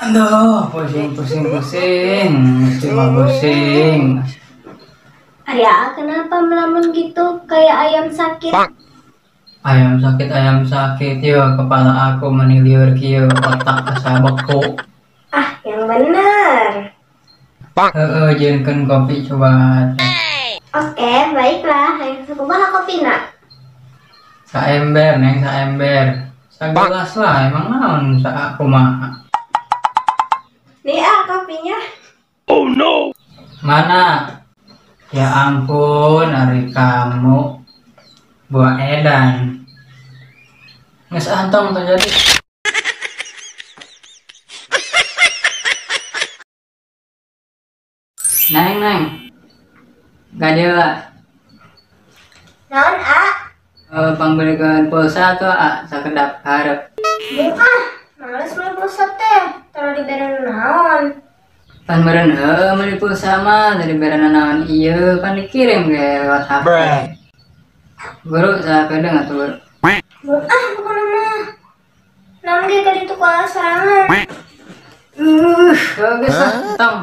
Aduh, pusing, pusing, pusing. Mesti mah pusing. Arya, kenapa melamun gitu kayak ayam sakit? Ayam sakit, yo. Kepala aku meniliur kieu, otak asa beku. Ah, yang benar. Heeh, jieunkeun kopi coba. Oke, baiklah. Hayang sakumaha kopina? Saember, Neng, saember. Sagelas lah, emang naon sakumaha. Nih ah kopinya. Oh no. Mana? Ya ampun, ari kamu buah edan. Geus antong terjadi. Neng, Neng. Gadela. Naon, A? Pangbeulikeun pulsa tuh, A, sakedap hareup. Ah, males beli pulsa teh. Tara dibere naon? Pan meureun heuh meuli pulsa mah dari bere naon ieu pan dikirim ge lewat HP. Guru sakedeung atuh guru. Ah, pokona mah. Naon ge ka ditu ku sorangan. Geus lah, tong.